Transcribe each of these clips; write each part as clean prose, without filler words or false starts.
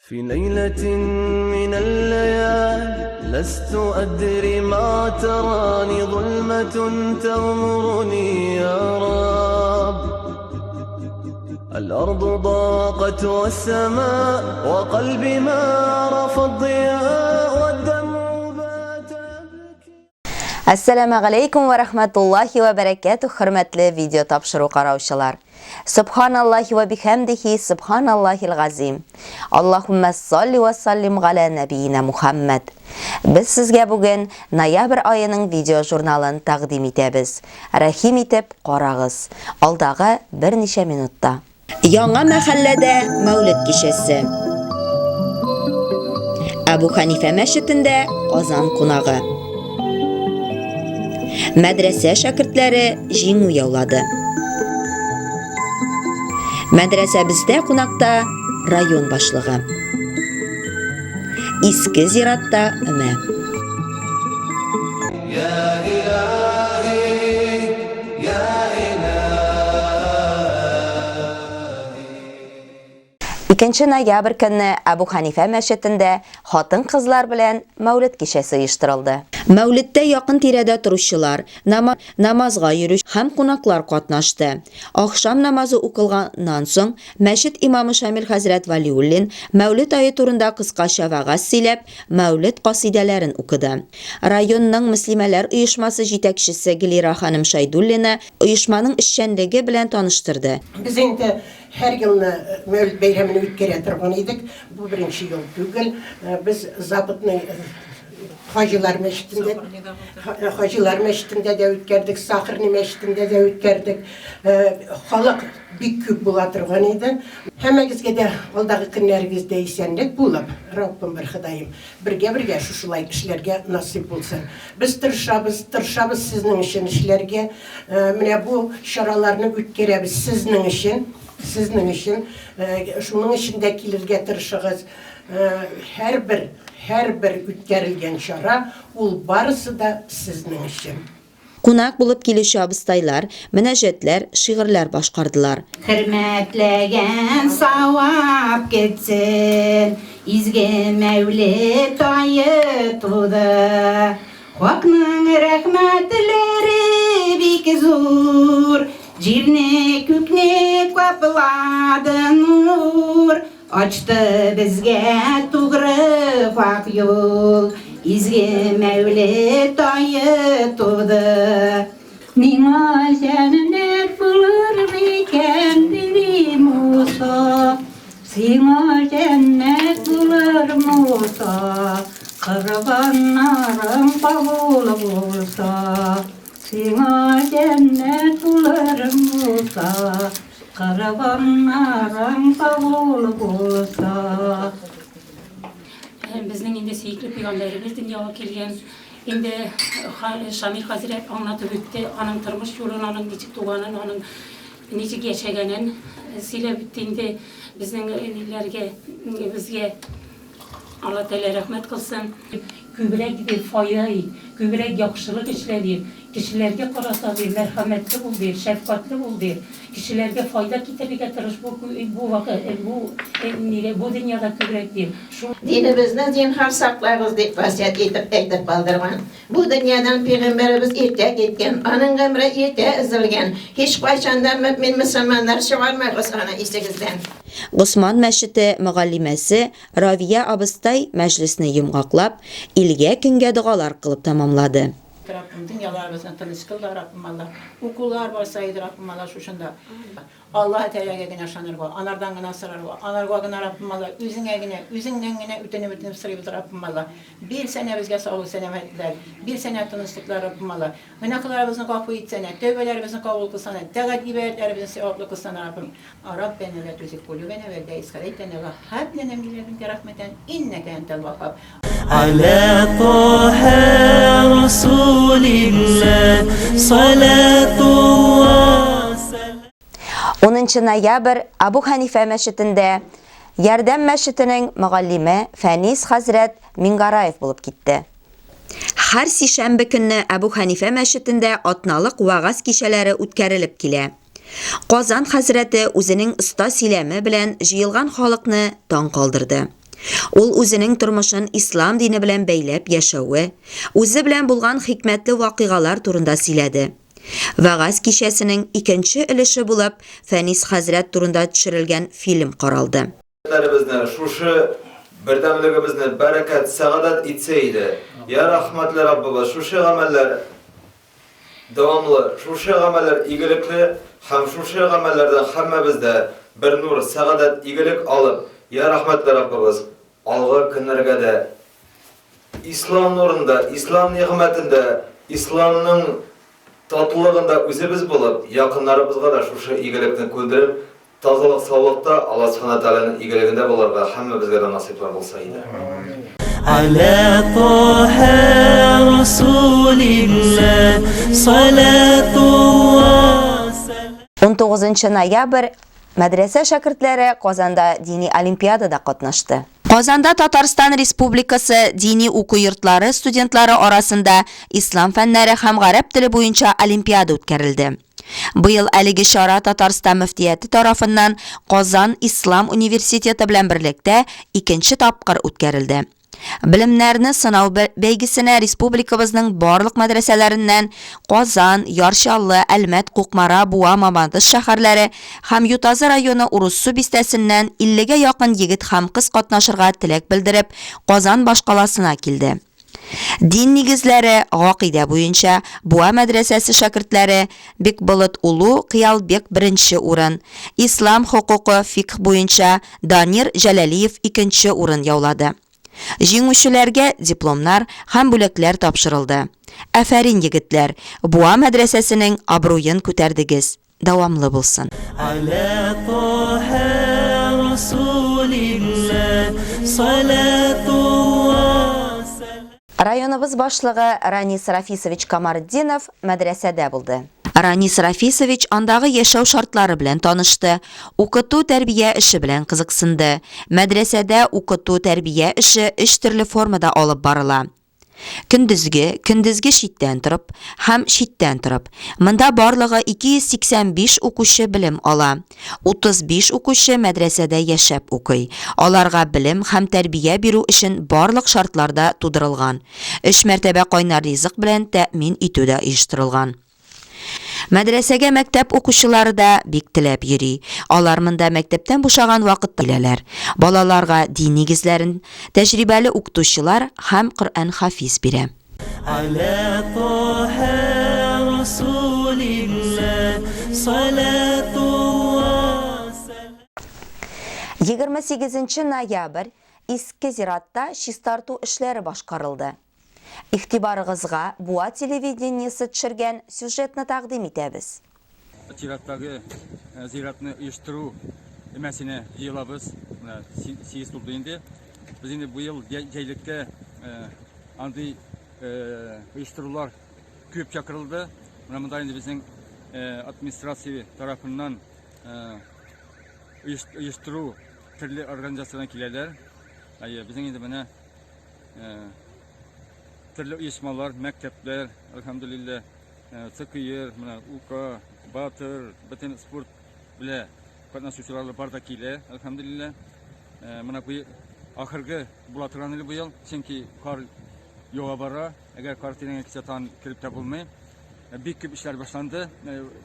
في ليلة من الليالي لست أدري ما تراني ظلمة تغمرني يا رب الأرض ضاقت والسماء وقلبي ما عرف الضياء والدمع بات يبكي Әссәламә галәйкүм вә рәхмәтуллаһи вә бәрәкәтүһ, хөрмәтле видео тапшыру караучылар. Субханаллаһи вә бихәмдихи, субханаллаһил газим. Аллаһуммә салли вә саллим галә нәбиина Мухаммәд. Без сезгә бүген ноябрь аеның видео журналын тәкъдим итәбез. Рәхим итеп карагыз. Алдагы берничә минутта. Яңа мәхәлләдә Мәүлет кичәсе. Әбу Хәнифә мәчетендә Казан кунагы. Мәдрәсә шәкертләре җиңү яулады. Мәдрәсәбездә кунакта район башлыгы. Иске зиратта өмә. Икенче ноябрь көнне Әбу Хәнифә мәчетендә хатын-кызлар белән Мәүлет кичәсе оештырылды. Мәүлеттә якын тирәдә торучылар, намазга йөрүче һәм кунаклар катнашты. Ахшам намазы укылганнан соң, мәчет имамы Шамил хәзрәт Вәлиуллин Мәүлет ае турында кыскача вәгазь сөйләп, Мәүлет касыйдәләрен укыды. Районның мөслимәләр оешмасы җитәкчесе Гелира ханым Шәйдуллина оешманың эшчәнлеге белән таныштырды. Без инде һәр елны Мәүлет бәйрәмен үткәрә торган идек. Бу беренче ел түгел. Без Западный Хаҗилар мәчетендә Хаҗилар мәчетендә дә үткәрдек, Сахарный мәчетендә дә үткәрдек. Халык бик күп була торган иде. Һәммәгезгә дә алдагы көннәрегездә исәнлек булып, Раббым бер Ходаем, бергә-бергә шушылай эшләргә насыйп булсын. Без тырышабыз, тырышабыз сезнең өчен эшләргә. Менә бу чараларны үткәрәбез сезнең өчен, сезнең өчен. Шуның өчен дә килергә тырышыгыз. Һәрбер, һәрбер үткәрелгән чара, ул барысы да сезнең өчен. Кунак булып килүче абыстайлар мөнәҗәтләр, шигырьләр башкардылар. Хөрмәтләгән савап кетсен, Изге Мәүлет ае туды. Хакның рәхмәтләре бик зур, Җирне, күкне каплады нур. Ачты безгә тугры хак юл, Изге Мәүлет ае туды. Миңа җәннәт булыр микән, диди Муса. Сиңа җәннәт булыр, Муса, Корбаннарың кабул булса. Сиңа җәннәт булыр, Муса, Корбаннарың кабул булса. Безнең инде сөекле пәйгамбәребез дөньяга килгән. Инде Шамил хәзрәт аңлатып үтте, аның тормыш юлын, аның ничек туганын, аның ничек яшәгәнен сөйләп үтте инде безнең әниләргә, безгә. Алла Тәгалә рәхмәт кылсын. Күбрәк ди файда ит, күбрәк яхшылык эшлә ди, кешеләргә карата ди мәрхәмәтле бул ди, шәфкатьле бул ди, кешеләргә файда китерергә тырыш бу бу бу нидә бу дөньяда күбрәк ди. Шул. Динебезне зинһар саклагыз, дип васыять итеп әйтеп калдырган. Бу дөньядан пигамбәребез иртә киткән, аның гомере иртә өзелгән. Һичкайчан да мөэмин-мөселманнар чыгармагыз аны исегездән. Госман мәчете мөгаллимәсе Равия абыстай мәҗлесне йомгаклап, илгә-көнгә догалар кылып тәмамлады. Раббым, дөньяларыбызны тыныч кыл да, Раббым Алла. Укулар барса иде, Раббым Алла, шушында. Аллаһы Тәгаләгә генә ышанырга, Анардан гына сорарга, Анарга гына, Раббым Алла, Үзеңә генә, Үзеңнән генә үтенеп-үтенеп сорыйбыз, Раббым Алла. Бирсәнә безгә саулык-сәламәтлекләр, бирсәнә тынычлыклар, Раббым Алла. Гөнаһларыбызны гафу итсәнә, тәүбәләребезне кабул кылсана, тәгать-гыйбадәтләребезне сәваплы кылсана, Раббым. Раббәнә лә тузиг кулүбәнә бәгъдә из һәдәйтәнә вә һәб ләнә мин ләдүнкә рәхмәтән иннәкә әнтәл ваһһаб. Аля Таһа Расулилла салатулла Унынчы ноябрь Абу Хәнифә мәчетендә Ярдәм мәчетенең мөгаллиме Фәнис хәзрәт Мингараев булып китте. Һәр сишәмбе көнне Әбу Хәнифә мәчетендә атналык вәгазь кичәләре үткәрелеп килә. Казан хәзрәте үзенең оста сөйләме белән җыелган халыкны таң калдырды. Ул үзенең тормышын ислам дине белән бәйләп яшәве, үзе белән булган хикмәтле вакыйгалар турында сөйләде. Вәгазь кичәсенең икенче өлеше булып Фәнис хәзрәт турында төшерелгән фильм каралды. Хәлебезне, шушы бердәмлегебезне бәрәкәт, сәгадәт итсә иде. Я рәхмәтле Раббыбыз, шушы гамәлләр дәвамлы, шушы гамәлләр игелекле һәм шушы гамәлләрдән һәммәбез дә бер нур, сәгадәт, игелек алып, я рәхмәтле Раббыбыз, алгы көннәргә дә Ислам нурында, Ислам нигъмәтендә, Исламның татлылыгында үзебез булып, якыннарыбызга да шушы игелекне күндереп, Тазалык, саулыкта, Алла Сүбхәнә Тәгаләнең игелегендә булырга һәммәбезгә дә насыйплар булса иде. Аля Таһа Расулилла салатулла. 19 ноябрь мәдрәсә шәкертләре Казанда дини олимпиадада катнашты. Казанда Татарстан Республикасы дини уку йортлары студентлары арасында ислам фәннәре һәм гарәп теле буенча олимпиада үткәрелде. Быел әлеге чара Татарстан мөфтияте тарафыннан Казан ислам университеты белән берлектә икенче тапкыр үткәрелде. Белемнәрне сынау бәйгесенә республикабызның барлык мәдрәсәләреннән Казан, Яр Чаллы, Әлмәт, Кукмара, Буа, Мамадыш шәһәрләре һәм Ютазы районы Урыссу бистәсеннән 50 гә якын егет һәм кыз катнашырга теләк белдереп, Казан башкаласына килде. Дин нигезләре, гакыйдә буенча, Буа мәдрәсәсе шәкертләре Бекболот улу Кыялбек беренче урын, ислам хокукы, фикх буенча Данир Җәләлиев икенче урын яулады. Җиңүчеләргә дипломнар һәм бүләкләр тапшырылды. Афәрин, егетләр, Буа мәдрәсәсенең абруен күтәрдегез! дәвамлы булсын. Аля Таһа Расулилла салатулла Районыбыз башлыгы Ранис Рафисович Камартдинов мәдрәсәдә булды. Ранис Рафисович андагы яшәү шартлары белән танышты, укыту-тәрбия эше белән кызыксынды. Мәдрәсәдә укыту-тәрбия эше өч төрле формада алып барыла. Көндезге, көндезге читтән торып һәм читтән торып. Монда барлыгы 285 укучы белем ала. 35 укучы мәдрәсәдә яшәп укый. Аларга белем һәм тәрбия бирү өчен барлык шартлар да тудырылган. Өч мәртәбә кайнар ризык белән тәэмин итү дә оештырылган. Мәдрәсәгә мәктәп укучылары да бик теләп йөри. Алар монда мәктәптән бушаган вакытта киләләр. Балаларга дин нигезләрен тәҗрибәле укытучылар һәм Коръән-хафиз бирә. Аля Таһа Расулилла салатулла сәлам. 28 ноябрь Иске зиратта чистарту эшләре башкарылды. Игътибарыгызга Буа телевидениесе төшергән сюжетны тәкъдим итәбез. Чираттагы зиратны оештыру өмәсенә җыелабыз. Менә 8 тулды инде. Без инде быел җәйлектә андый оештырулар күп чакырылды. Менә монда инде безнең администрация тарафыннан оештыру төрле организациядән киләләр. Әйе, безнең инде менә Төрле оешмалар, мәктәпләр, әлхәмдүлилләһ, ЦКР, менә УК, Батыр, бөтен спорт белә катнашучылар бар да килә, әлхәмдүлилләһ. Менә бу ахыргы була торган әле быел, чөнки кар ява бара. Әгәр кар тирәнгә китсә, тагын кереп тә булмый. Бик күп эшләр башланды,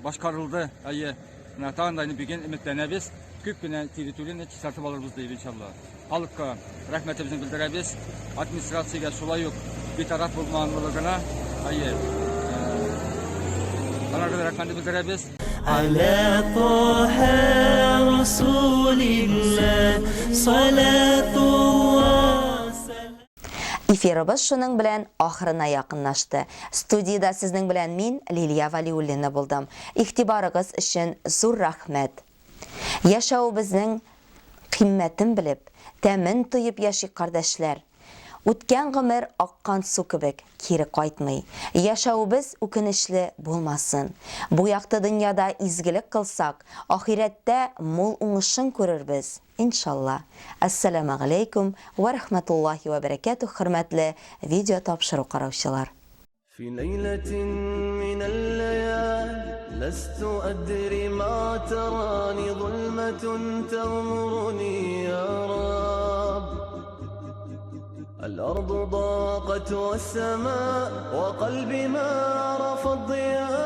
башкарылды. Әйе, менә тагын да инде бүген өметләнәбез, күп кенә территорияне чистартып алырбыз дип, иншалла. Халыкка рәхмәтебезне белдерәбез, администрациягә шулай ук битараф булмаганлыгына, әйе, аларга да рәхмәтне белдерәбез. Аля Таһа Расулилла салатулла. Эфирыбыз шуның белән ахырына якынлашты. Студиядә сезнең белән мин, Лилия Вәлиуллина булдым. Игътибарыгыз өчен зур рәхмәт. Яшәвебезнең кыйммәтен белеп, тәмен тоеп яшик, кардәшләр. Үткән гомер аккан су кебек, кире кайтмый. Яшәвебез үкенечле булмасын. Бу якты дөньяда изгелек кылсак, ахирәттә мул уңышын күрербез. Иншалла. Әссәламәгаләйкүм вә рәхмәтуллаһи вә бәрәкәтүһ хөрмәтле видео тапшыру караучылар. في ليلة من الليالي لست أدري ما تراني ظلمة تغمرني يا رب. الأرض ضاقت والسماء وقلبي ما عرف الضياء.